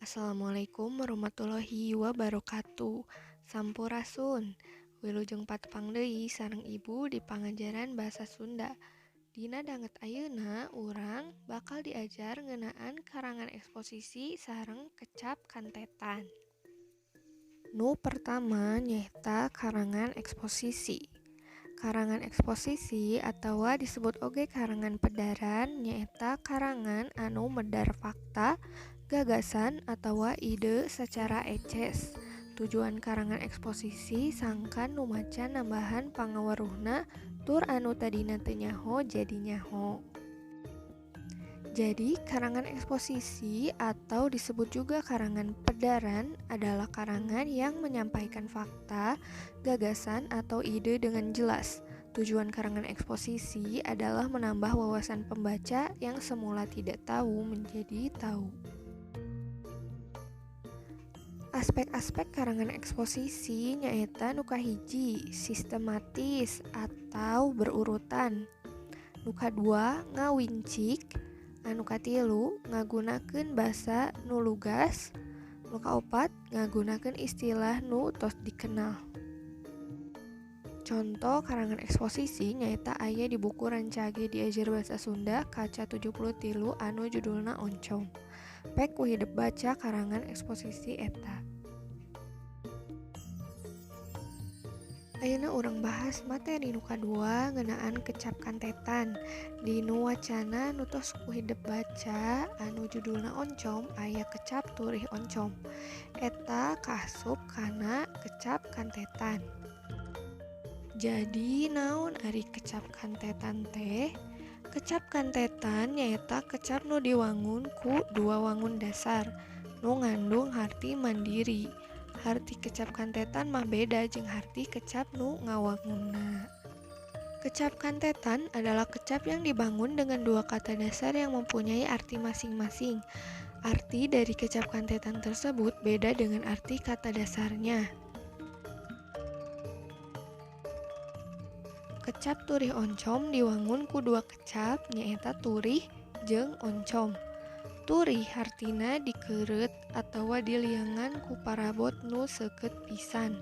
Assalamualaikum warahmatullahi wabarakatuh. Sampurasun. Wilujeng patepang deui sareng Ibu di pangajaran Bahasa Sunda. Dina danget ayeuna urang bakal diajar ngeunaan karangan eksposisi sareng kecap kantetan. Nu pertama nyaeta karangan eksposisi. Karangan eksposisi atawa disebut oge karangan pedaran nyaeta karangan anu medar fakta, gagasan atawa ide sacara eces. Tujuan karangan eksposisi sangkan nu maca nambahan pangaweruhna tur anu tadina teu nyaho jadi nyaho. Jadi, karangan eksposisi atau disebut juga karangan pedaran adalah karangan yang menyampaikan fakta, gagasan, atau ide dengan jelas. Tujuan karangan eksposisi adalah menambah wawasan pembaca yang semula tidak tahu menjadi tahu. Aspek-aspek karangan eksposisi nyaeta nu kahiji, sistematis atau berurutan. Nu kadua, ngawincik. Anu katilu, ngagunakeun basa nu lugas. Nu kaopat, ngagunakeun istilah nu tos dikenal. Contoh karangan eksposisi nyaeta aya di buku Rancage Diajar Bahasa Sunda kaca 73 anu judulna Oncom. Pek ku hidep baca karangan eksposisi eta. Ayeuna urang bahas materi nu kadua ngeunaan kecap kantetan. Dinu wacana nu tos ku hidep baca anu judulna Oncom aya kecap turih oncom. Eta kaasup kana kecap kantetan. Jadi naon ari kecap kantetan teh? Kecap kantetan nyaeta kecap nu diwangun ku dua wangun dasar nu ngandung harti mandiri. Harti kecap kantetan mah beda jeung harti kecap nu ngawangunna. Kecap kantetan adalah kecap yang dibangun dengan dua kata dasar yang mempunyai arti masing-masing. Arti dari kecap kantetan tersebut beda dengan arti kata dasarnya. Kecap turih oncom diwangun ku dua kecap nyaeta turih jeung oncom. Turih hartina dikeureut atawa diliangan ku parabot nu seukeut pisan.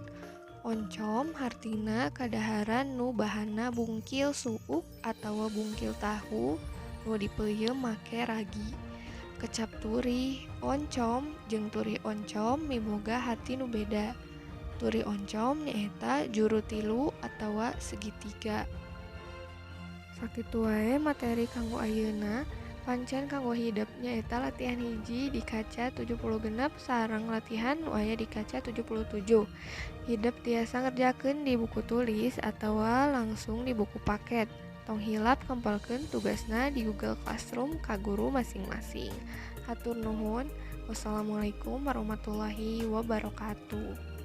Oncom hartina kadaharan nu bahanna bungkil suuk atawa bungkil tahu nu dipeuyeum make ragi. Kecap turih oncom jeung turih oncom miboga harti nu beda. Turih oncom nyaeta juru tilu atawa segitiga. Sakitu wae materi kanggo ayeuna. Pancen kanggo hidep nyaeta latihan hiji di kaca 76 sareng latihan nu aya di kaca 77. Hidep tiasa ngerjakeun di buku tulis atawa langsung di buku paket. Tong hilap kempelkeun tugasna di Google Classroom ka guru masing-masing. Hatur nuhun. Wassalamualaikum warahmatullahi wabarakatuh.